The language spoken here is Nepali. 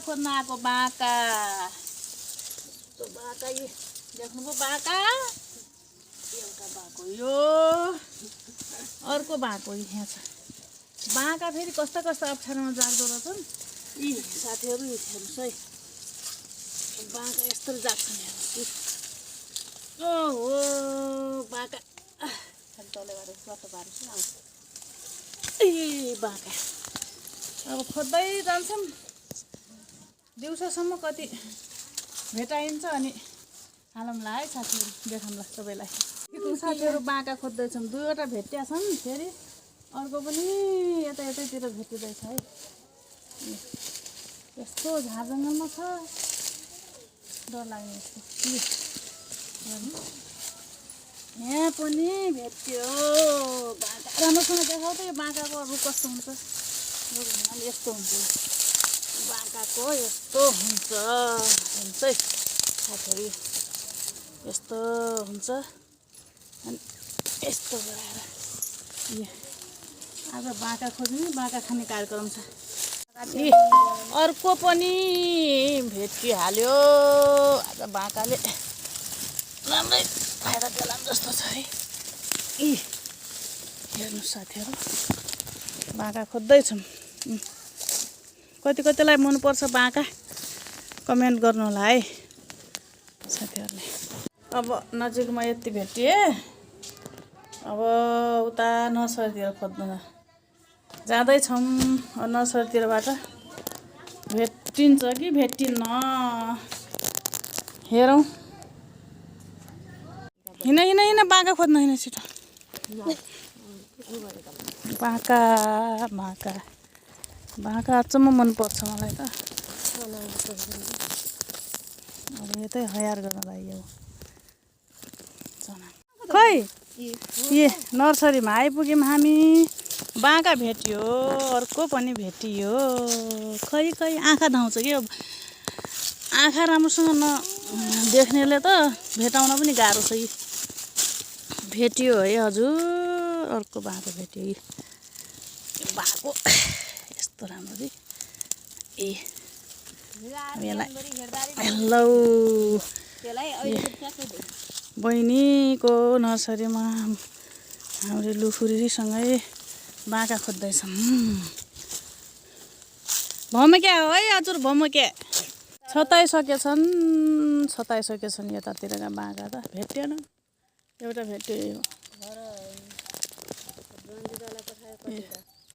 खोज्न आएको बाँका बाँका यी देख्नुभयो बाँका एउटा बाँको यो अर्को बाँको यहाँ छ बाँका फेरि कस्ता कस्ता अप्ठ्यारोमा जाग्दो रहेछन् यी साथीहरू हेर्नुहोस् है बाँका यस्तो जाग्छन् हेर्नुहोस् ओहो बाँका तले गरेर स्वाट पार्छु ए बाँका अब खोज्दै जान्छौँ दिउँसोसम्म कति भेटाइन्छ अनि हालौँला है साथीहरू देखाउँला सबैलाई साथीहरू बाँका खोज्दैछौँ दुईवटा भेटिया छन् फेरि अर्को पनि यता यतैतिर भेटिँदैछ है यस्तो झार जङ्गलमा छ डर लाग्ने यस्तो यहाँ पनि भेट्यो बाँका राम्रोसँग देखाउ त यो बाँकाको अरू कस्तो हुन्छ यस्तो हुन्छ बाँकाको यस्तो हुन्छ हुन्छ है साथीहरू यस्तो हुन्छ अनि यस्तो गराएर आज बाँका खोज्ने बाँका खाने कार्यक्रम छ ए अर्को पनि भेटिहाल्यो आज बाँकाले राम्रै फाइदा देला जस्तो छ है ए हेर्नुहोस् साथीहरू बाँका खोज्दैछौँ कतिलाई मनपर्छ बाँका कमेन्ट गर्नु होला है साथीहरूले अब नजिकमा यति भेटिए अब उता नर्सरीतिर खोज्नु जाँदैछौँ नर्सरीतिरबाट भेटिन्छ कि भेटिन्न हेरौँ हिँड बाँका खोज्न हिँड छिटो बाँका अचम्म मनपर्छ मलाई त अब यतै हयार गर्नलाई यो खै ए नर्सरीमा आइपुग्यौँ हामी बाँका भेटियो अर्को पनि भेटियो खै आँखा धाउँछ कि आँखा राम्रोसँग नदेख्नेले त भेटाउन पनि गाह्रो छ यी भेटियो है हजुर अर्को बाँको भेट्यो यी बाँको यस्तो राम्रो ए हेलो बहिनीको नर्सरीमा हाम्रो लुखुरीसँगै बाँका खोज्दैछौँ भमक्या हो है हजुर भमक्या छताइसकेछन् यतातिरका बाँका त भेटिएन एउटा भेट्यो